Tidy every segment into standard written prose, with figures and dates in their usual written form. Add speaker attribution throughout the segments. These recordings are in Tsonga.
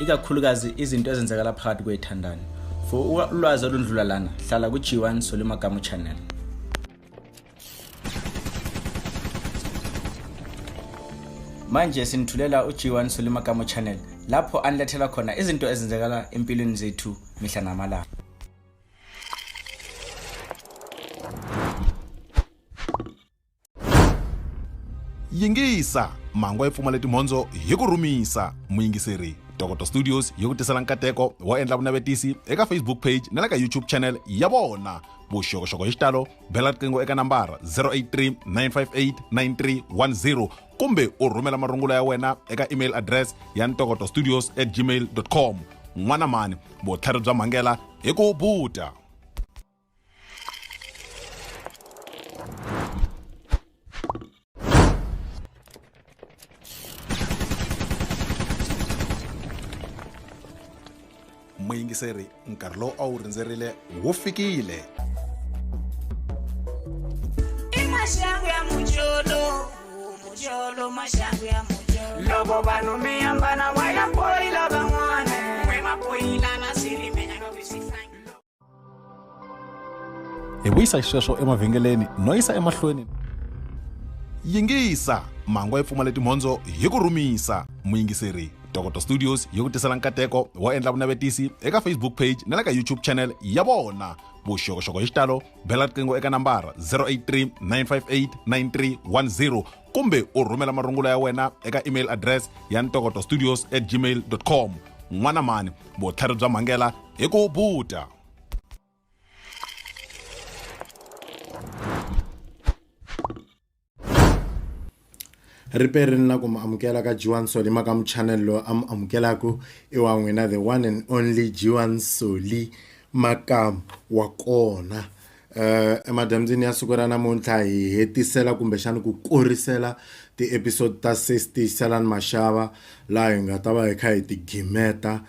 Speaker 1: ikakhulukazi izinto ezenzakala phakathi kwey'thandani. For ulwazi olundlula lana, hlala ku-G1 Solly Makamu channel. Manje sinithulela u-G1 Solly Makamu channel lapho anilethela khona izinto ezenzakala empilweni zethu mihla namalanga.
Speaker 2: Yingisa mangwa yi pfumale timhondzo hi ku rhumisa muyingiseri Tokoto Studios yi ku tisela nkateko wo endla vunavetisi eka Facebook page na le ka YouTube channel ya vona. Vuxokoxoko hi xitalo bela riqingho eka nambara 083 958 9310 kumbe u rhumela marungula ya wena eka email address ya ntokotostudios at gmail com. N'wana mani vutlhari bya mhangela hi ku buta. Muyingiseri, nkarhi lowu a wu rindzerile wu fikile.
Speaker 3: I maxangu ya mucholo, mucholo, maxangu ya mucholo. Loko vanhu mi hambana wa ya poyila van'wana, n'we ma poyilana swi ri mina no swi
Speaker 2: Hi vuyisa xisweswo emavhengeleni no yisa emahlweni. Yingisa! Mangwa yi pfumale timhondzo hi ku rhumisa. Muyingiseri, Tokoto Studios yi ku tisela nkateko wo endla vunavetisi eka Facebook page na le ka YouTube channel ya vona. Vuxokoxoko hi xitalo bela riqingho eka nambara 083 958 9310 kumbe u rhumela marungula ya wena eka email address ya ntokotostudios at gmail com. N'wana mani, vutlhari bya mhangela hi ku buta.
Speaker 4: Riperini la ku mi amukela ka G1 Solly Makamu channel loyi a mi amukelaku i wa n'wina the one and only G1 Solly Makamu wa kona. Emadyambyini ya siku ra namuntlha hi hetisela kumbexana ku korisela ti-episode ta Sis Tiyiselani Mashava laha hi nga ta va hi kha hi ti gimeta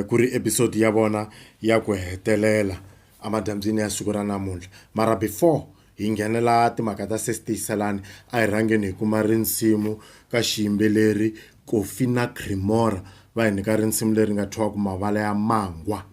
Speaker 4: ku ri episode ya vona ya ku hetelela emadyambyini ya siku ra namuntlha. Mara before hi nghenela timhaka ta Sis Tiyiselani a hi rhangeni hi kuma risimu ka xiyimbeleri Kofi na Cremora va hi nyika risimu leri nga thyiwa ku Mavala ya Mangwa.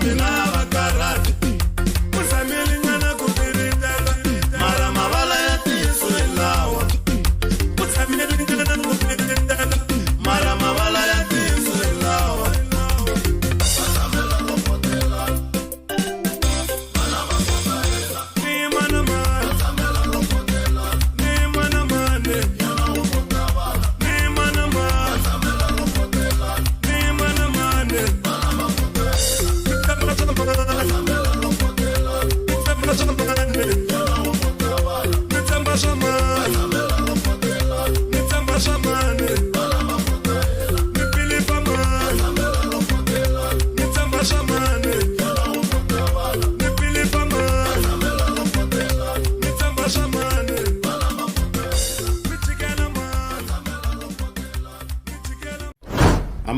Speaker 5: Mina va karhati ku zamile nyana ku piritela mara mavala ya tiso hi lawa ku tshamile nyana ku piritela mara mavala ya tiso hi lawa.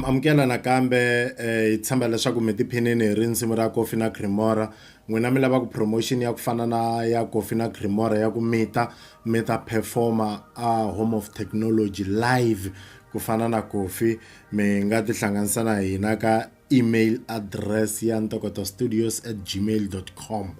Speaker 4: Amukela nakambe eh, hi tshemba leswaku mi tiphinini hi rinsimu ra Kofi na Cremora. N'wina mi lava ku promotion ya ku fana na ya Kofi na Cremora ya ku mita mi ta performa a Home of Technology live ku fana na Kofi, mi nga tihlanganisa na hina ka email address ya ntokotostudios at gmail dot com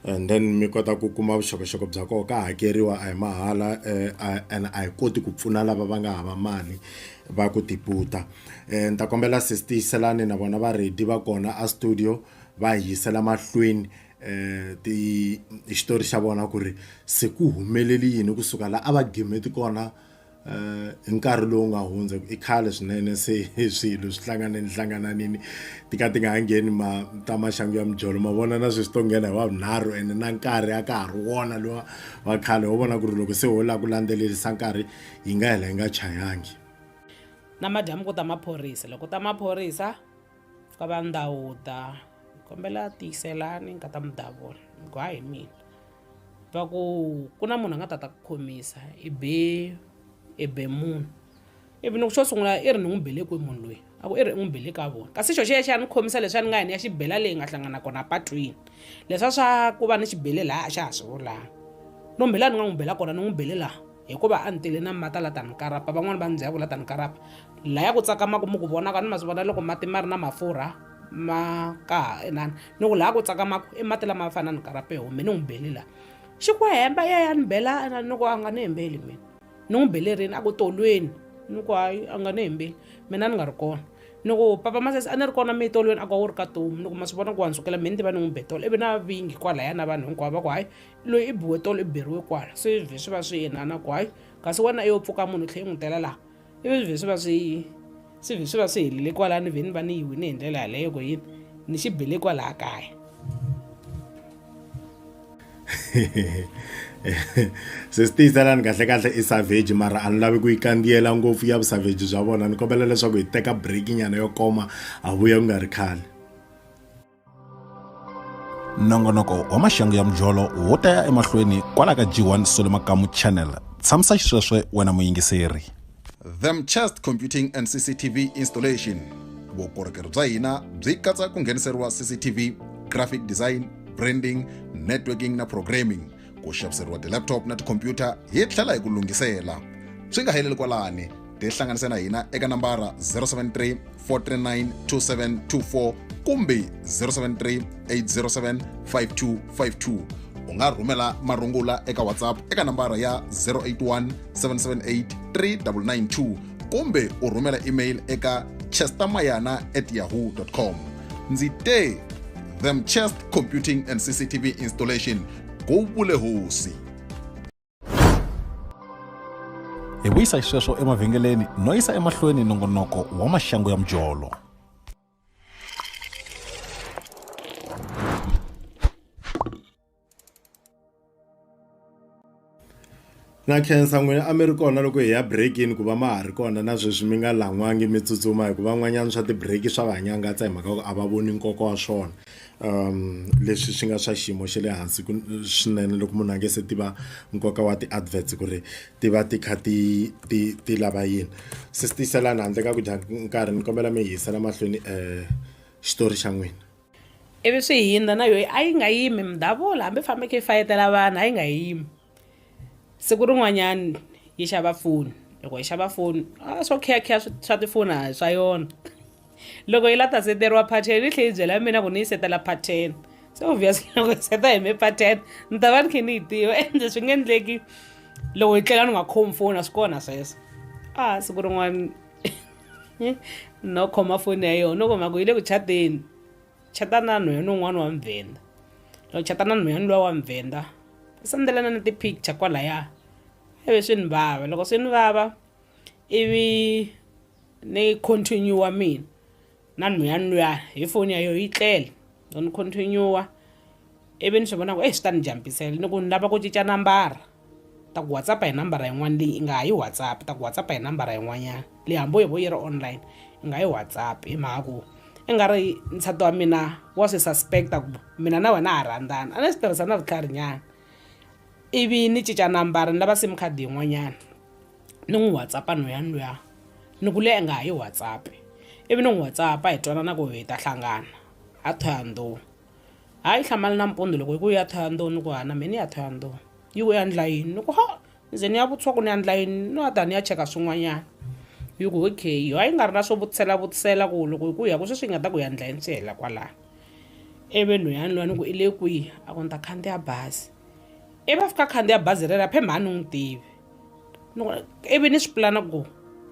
Speaker 4: and then mi kota ku kuma vuxokoxoko bya kona. Ka hakeriwa, a hi mahala eh, and a hi koti ku pfuna lava va nga hava mali va ku tiputa. Ni ta kombela sis Tiyiselani na vona va ready va kona a studio va hi yisela mahlweni ti xitori xa vona ku ri se ku humeleli yini kusuka la a va gimeti kona hi nkarhi lowu nga hundza. I khale swinene se swilo swi hlanganeni hlangananini ti ka ti nga ha ngheni ma ta maxangu ya mijolo ma vona na sweswi to nghena hi wa vunharhu ene na nkarhi a ka ha ri wona lowa wa khale. Ho vona ku ri loko se ho lava ku landzelerisa nkarhi yi nga hela yi nga chayangi.
Speaker 6: Na madyambu ku ta maphorisa, loko ta maphorisa ka va ndawuta kombela Tiyiselani ka ta Mudavula. Ni ku hayi hi mina. Va ku ku na munhu a nga ta ta ku khomisa i be i be munhu. Ivi ni ku xo sungula i ri ni n'wi bele kwihi munhu loyi? A ku i ri i n'wi bele ka vona. Kasi xo xexo xi ya ni khomisa leswiya ni nga ya ni ya xi bela leyi nga hlangana kona patwini, leswiya swa ku va ni xi bele laha a xa ha swi vulanga. No mbe laha ni nga n'wi bela kona ni n'wi bele laha hikuva a ni tele na mati a la ta ni karapa, van'wani va ni byela ku la ta ni karapa. Lahaya ku tsakamaka mi ku vonaka ni ma swi vona loko mati ma ri na mafurha ma ka inani, ni ku laha ku tsakamaka i mati lama fana ni karape ho me ni n'wi bele laha. Xi ku hemba ya ya ni bela ni ku a nga ni hembeli mina, ni n'wi bele rini? A ku tolweni. Ni ku hayi a nga ni hembeli mina ni nga ri kona. Ni ku papa Masesi a ni ri kona mi tolweni? A ku a wu ri ka tomu. Ni ku ma swi vona ku wa ni sukela mehe ni tiva ni n'wi be tolo. Ivi na vingi kwalaya na vanhu hinkwavo va ku hayi loyi i biwe tolo i beriwe kwala, se vhe swi va swi inana ku hayi kasi wena i yo pfuka munhu u tlhela i n'wi tela laha. Ivi swi vhe swi va swi swi vhe swi va swi helile kwalano, ni vhe ni va ni yi wine hi ndlela yaleyo ku yini ni xi bele kwalaha kaya.
Speaker 4: Se swi tiyiselani kahle kahle i savage, mara a ni lavi ku yi kandziyela ngopfu ya vusavage bya vona. Ni kombela leswaku hi teka break nyana yo koma, ha vuya ku nga ri khale.
Speaker 2: Nongonoko wa maxangu ya mujolo wu ta ya emahlweni kwala ka G1 Sole Makamu Channel. Tshamisa xisweswe wena muyingiseri. Them Chest Computing and CCTV Installation. Vukorhokeri bya hina byi katsa ku ngheniseriwa CCTV, graphic design, branding, networking na programming, ku xaviseriwa ti-laptop na tikhompyuta hi tlhela hi ku lunghisela. Swi nga heleli kwalani, tihlanganise na hina eka nambara 073 439 2724 kumbe 073 807 5252. U nga rhumela marungula eka WhatsApp eka nambara ya 081 778 3992 kumbe u rhumela email eka chestermayana at yahoo com. Ndzi te Them Chest Computing and CCTV Installation, ku vule hosi. Hi vuyisa xisweswo emavhengeleni no yisa emahlweni nongonoko wa maxangu ya mujolo.
Speaker 4: Na khensa n'wina a mi ri kona loko hi ya break-ini ku va ma ha ri kona na sweswi mi nga lan'wangi mi tsutsuma, hikuva van'wanyana swa ti-break swa va nyangatsa hi mhaka ku a va voni nkoka wa swona. Leswi swi nga swa xiyimo xa le hansi ku swinene loko munhu a nge se tiva nkoka wa ti-adverts ku ri ti va ti kha ti ti ti lava yini. Sis Tiyiselani, handle ka ku dya nkarhi ni kombela mi hi yisela mahlweni xitori xa n'wina.
Speaker 6: Ivi swi hindza na yoho a yi nga yimi mindhavulo hambi fambe khe yi fayetela vanhu a yi nga yimi. Siku rin'wanyana yi xava foni, loko yi xava foni a swo khiyakiya swa tifoni a hi swa yona. Loko yi la ta seteriwa pattern yi tlhe yi byela mina ku ni yi setela pattern. Se obviously loko yi seta hi me pattern ni ta va ni khe ni yi tiva ende swi nge endleki loko yi tlela ni nga khomi foni a swi kona sweswo. A siku rin'wana no khoma foni ya yona no kuma ku yi le ku chateni chata na nhwanyana un'wana wa muvhenda loko chata na nhwanyana luya wa muvhenda va sendelana na ti-picture kwalaya ivi swi ni vava loko swi ni vava ivi ni continue mina na nhwanyana luya hi foni ya yona yi tlele loko ni continue ivi ni swi vona ku e swi ta ni jampisela ni ku ni lava ku cinca nambara ta ku WhatsApp hi nambara yin'wana leyi i nga ha yi WhatsApp ta ku WhatsApp hi nambara yin'wanyana leyi hambi yo yi ri online i nga yi WhatsApp hi mhaka ku i nga ri nsati wa mina wa swi suspect-a ku mina na wena ha rhandzana a ni swi tirhisa na vutlhari nyana ivi ni cinca nambara ni lava sim card yin'wanyana ni n'wi WhatsApp nhwanyana luya ni ku leyi a nga ha yi WhatsApp ivi ni n'wi WhatsApp hi twanana ku hi ta hlangana a Thohoyandou hayi hlamali nampundzu loko yi ku ya Thohoyandou ni ku ha na mina ni ya Thohoyandou yi ku ya ndla yini ni ku ha ni ze ni ya vutisiwa ku ni ya ndla yini no ta ni ya cheka swin'wanyana yi ku okay yo a yi nga ri na swo vutisela vutisela ku loko hi ku ya ku sweswi yi nga ta ku ya ndla yini swi hela kwalano ivi nhwanyana luya ni ku i le kwihi a ku ni ta khandziya bazi ivi a fika khandziya bazi rero a phe mhani n'wi tivi ivi ni swi pulana ku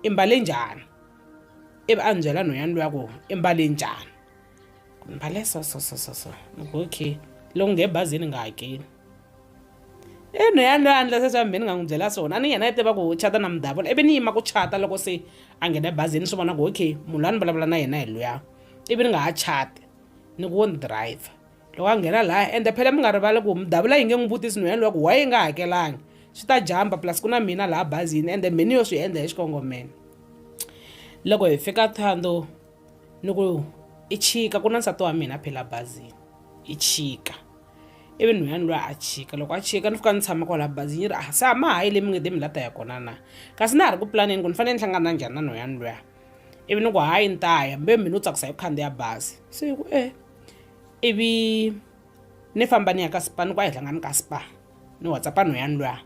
Speaker 6: i mbale njhani ivi a ni byela nhwanyana luya ku i mbale njhani ni mbale so so so so so ni ku okay loko nge bazini nga hakeli i nhwanyana loyi a ndla se swa mina ni nga n'wi byela swona a ni yena yi tiva ku chata na mudavula ivi ni yima ku chata loko se a nghena ebazini swi vona ku okay munhu loyi a ni vulavula na yena hi luya ivi ni nga ha chati ni ku wo ni driver loko a nghena laya ende phela mi nga rivali ku mudavula yi nge n'wi vutisi nhwanyana luya ku why yi nga hakelangi swi ta jamba plus ku na mina laha bazini ende mina yo swi endla hi xikongomelo loko hi fika Thohoyandou ni ku i chika ku na nsati wa mina phela bazini i chika ivi nhwanyana luya a chika loko a chika ni fika ni tshama kwala bazini yi ri a se a ma ha yi le mi nge te mi la ta ya kona na kasi na ha ri ku pulaneni ku ni fanele ni hlangana na njhani na nhwanyana luya ivi ni ku hayi ni ta ya mbe mina u tsakisa hi ku khandziya bazi se yi ku e ivi ni famba ni ya ka spa ni ku a hi hlangani ka spa ni WhatsApp nhwanyana luya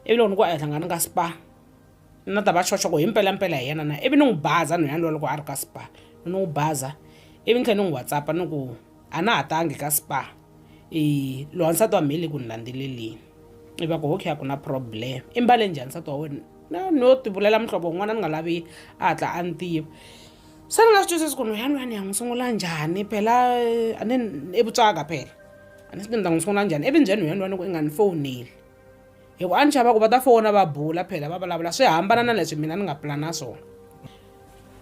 Speaker 6: ivi loko ni ku a hi hlangani ka spa na ta va xoxo ku hi mpelampela hi yena na ivi ni n'wi baza nhwanyana luya loko a ri ka spa ni n'wi baza ivi ni tlhela ni n'wi WhatsApp ni ku a na ha tangi ka spa i lowa nsati wa mina le ku ni landzeleleni i va ku okay a ku na problem i mbale njhani nsati wa wena na no tivulela muhlovo wun'wana ni nga lavi a hatla a ni tiva se ni nga swi twisisi ku nhwanyana luya ni ya n'wi sungula njhani phela a ni i vutswaka phela a ni swi ni ta n'wi sungula njhani ivi njhe nhwanyana luya ni ku i nga ni fowuneli hi ku a ni chava ku va ta fona va bula phela va vulavula swi hambana na leswi mina ni nga pulana swona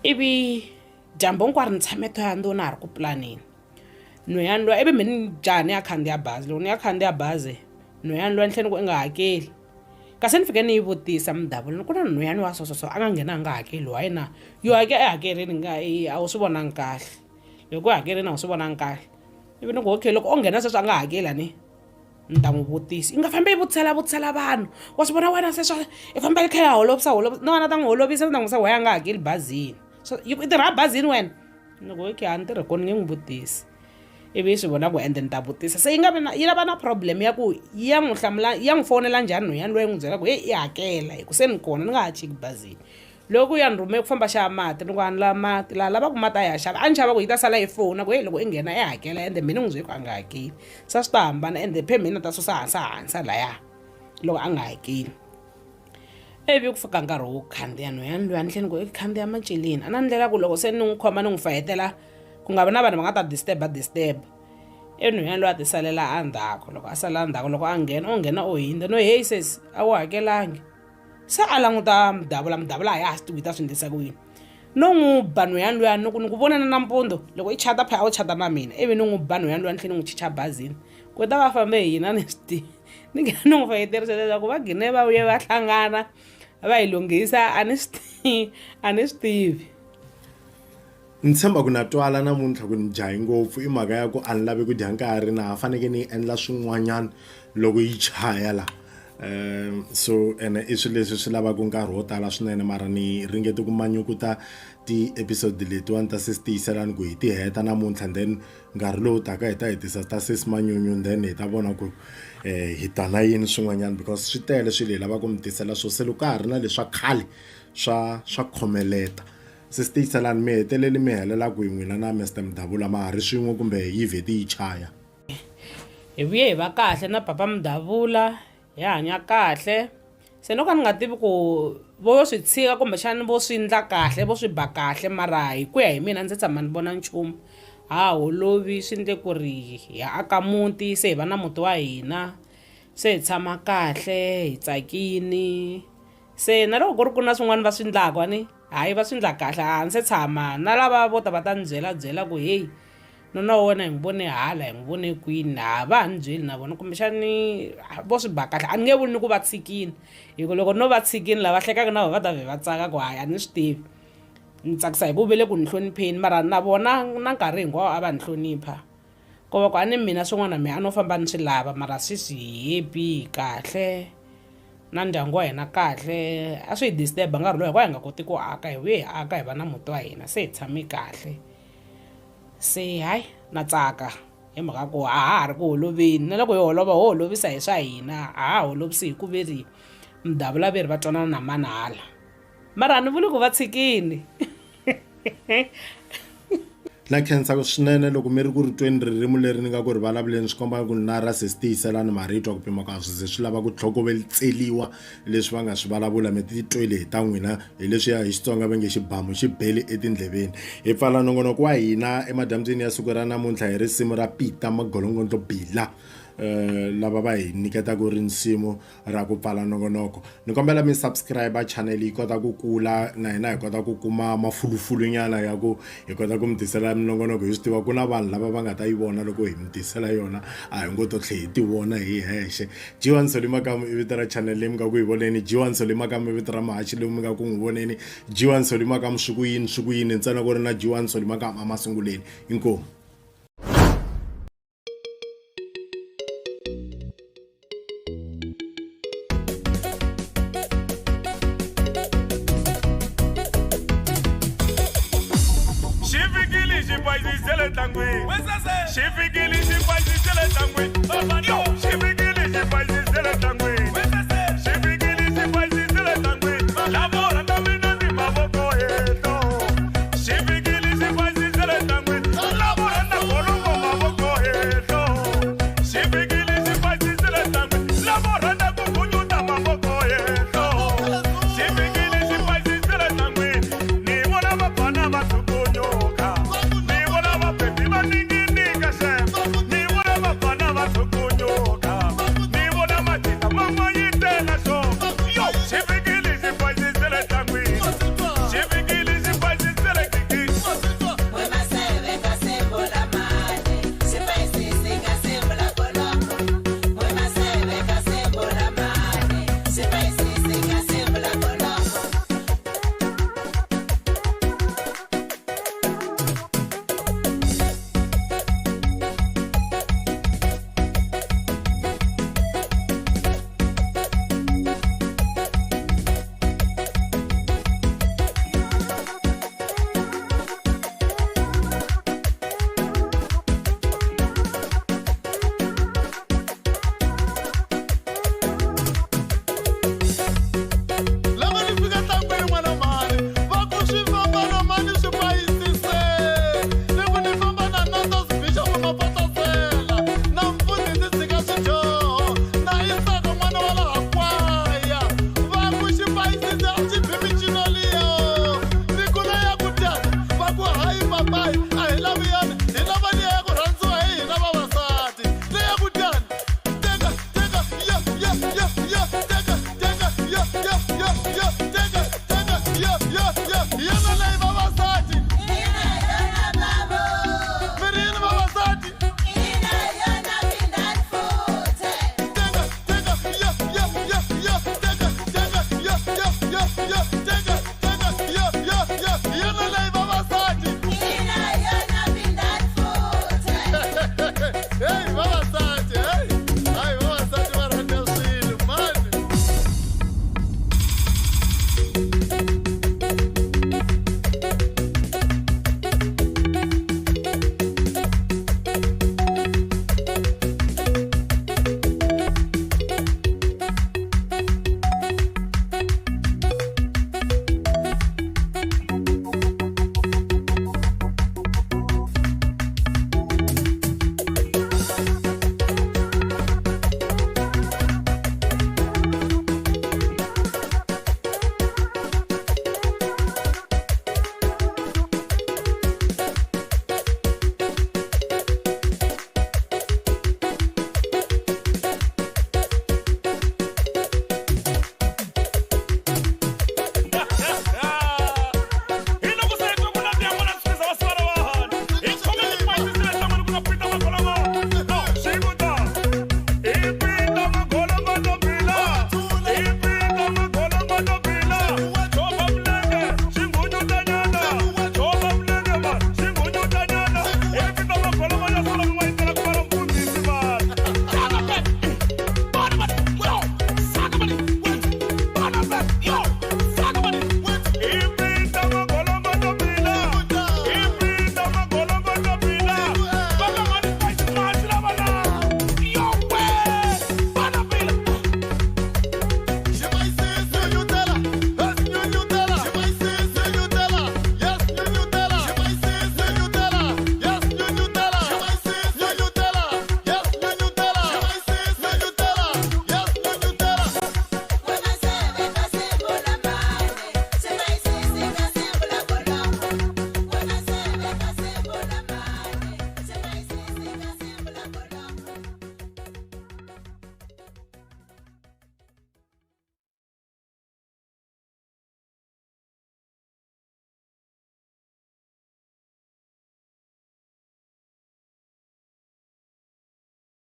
Speaker 6: ivi dyambu hinkwaro ni tshame Thohoyandou na ha ri ku pulaneni nhwanyana luya ivi me ni jaha ni ya khandziya bazi loko ni ya khandziya bazi nhwanyana luya ni tlhela ni ku i nga hakeli kasi ni fike ni yi vutisa mudavula ni ku na nhwanyana wa so so so a nga nghena a nga hakeli why na yo hake e hakeleni nga a wu swi vonangi kahle loko u hakeleni a wu swi vonangi kahle ivi ni ku okay loko o nghena sweswi a nga hakeli a ni ni ta n'wi vutisa i nga fambi i vutisela vutisela vanhu wa swi vona wena se swa i famba i kha ya holovisa holovisa no a ta n'wi holovisa ni ta n'wi vutisa why a nga hakeli bazini so yi ku i tirha bazini wena ni ku okay a ni tirhi kona ni nge n'wi vutisi ivi yi swi vona ku ende ni ta vutisa se yi nga vi na yi lava na problem ya ku ya n'wi hlamula ya n'wi fonela njhani nhwanyana loyi n'wi byela ku heyi i hakela hi ku se ni kona ni nga ha chiki bazini loko ya ni rhume ku famba xava mati ni ku a ni lava mati laha lavaka mati a ya xava a ni chava ku yi ta sala yi fona ku heyi loko i nghena i hakela ende mina ni n'wi byele ku a nga hakeli se a swi ta hambana ende phe mina ta susa hansi hansi laya loko a nga hakeli ivi ku fika nkarhi wo khandziya nhwanyana luya ni tlhela ni ku i khandziya maceleni a na ndlela ku loko se ni n'wi khoma ni n'wi fahetela ku nga vi na vanhu va nga ta disturb disturb ivi nhwanyana loyi a ti salela endzhaku loko a sala endzhaku loko a nghena u nghena u hindza no heyi sesi a wu hakelangi se a languta mudavula mudavula a ya ha swi tivi ta swi endlisa ku yini no n'wi ba nhwanyana luya ni ku ni ku vonana nampundzu loko i chata phela a wu chata na mina ivi ni n'wi ba nhwanyana luya ni tlhela ni n'wi chicha bazini ku ta va fambe hi yini a ni swi tivi ni nghena ni n'wi fayeterisa leswaku va gine va vuye va hlangana va yi lunghisa a ni swi tivi a ni swi tivi
Speaker 4: Ni tshemba ku na twala namuntlha ku ni jahe ngopfu i mhaka ya ku a ni lavi ku dya nkarhi na ha fanekele ni endla swin'wanyana loko yi chaya la so ene i swilo leswi swi lavaka nkarhi wo tala swinene mara ni ringete ku manyukuta ti-episode letiwani ta sesi tiyiselani ku hi ti heta namuntlha then nkarhi lowu taka hi ta hetisa ta sesi manyunyu then hi ta vona ku hi ta na yini swin'wanyana because swi tele swilo hi lava ku mi tisela swo se loko ka ha ri na leswa khale swa swa khomeleta. Sesi Tiyiselani mi heteleli mi helela kwihi n'wina na Mister Mudavula ma ha ri swin'we kumbe yi vheti yi chaya?
Speaker 6: Hi vuye hi va kahle na papa Mudavula hi hanya kahle se no ka ni nga tivi ku vo yo swi tshika kumbexani vo swi ndla kahle vo swi ba kahle mara hi ku ya hi mina ndzi tshama ni vona nchumu ha holovi swi ndle ku ri hi aka muti se hi va na muti wa hina se hi tshama kahle hi tsakini se na loko ku ri ku na swin'wana va swi ndlaka ni hayi va swi ndla kahle a ni se tshama na lava vo ta va ta ni byela byela ku heyi nuna wa wena hi n'wi vone hala hi n'wi vone kwini a va ha ni byeli na vona kumbexani vo swi ba kahle a ni nge vuli ni ku va tshikini hi ku loko no va tshikini lava hlekaka na vona va ta vhe va tsaka ku hayi a ni swi tivi ni tsakisa hi ku ve le ku ni hlonipheni mara na vona na nkarhi hinkwawo a va ni hlonipha ko va ku a ni mina swin'wana mehe a no famba ni swi lava mara sweswi hi happy hi kahle na ndyangu wa hina kahle a swi hi disturb nkarhi lowu hikuva hi nga koti ku aka hi vuye hi aka hi va na muti wa hina se hi tshame kahle se hayi na tsaka hi mhaka ku a ha ha ri ku holoveni na loko hi holova ho holovisa hi swa hina a ha holovisi hi ku ve ri mudavula ve ri va twanana na mani hala mara a ni vuli ku va tshikini
Speaker 4: Na khensa swinene loko mi ri ku ri tweni ririmi leri ni nga ku ri vulavuleni swi komba ku na ra sesi Tiyiselani ma ri twa ku pima ku a swi ze swi lava ku tlhokovetseliwa leswi va nga swi vulavula mi titwele hi ta n'wina hi leswiya hi Xitsonga va nge xibamu xi bele etindleveni hi pfala nongonoko wa hina emadyambyini ya siku ra namuntlha hi risimu ra Peter Magolongondo Bila lava va hi nyiketaka risimu ra ku pfala nongonoko ni kombela mi subscribe channel yi kota ku kula na hina hi kota ku kuma mafulufulunyana ya ku hi kota ku mi tisela minongonoko hi swi tiva ku na vanhu lava va nga ta yi vona loko hi mi tisela yona a hi ngo to tlhe hi ti vona hi hexe G1 Solly Makamu i vito ra channel leyi mi nga ku yi voneni G1 Solly Makamu i vito ra muhaxi loyi mi nga ku n'wi voneni G1 Solly Makamu swi ku yini swi ku yini ntsena ku ri na G1 Solly Makamu emasunguleni inkomu.
Speaker 5: Xi fikile xipayisisi xa le ntlangwini. Xi fikile xipayisisi xa le ntlangwini.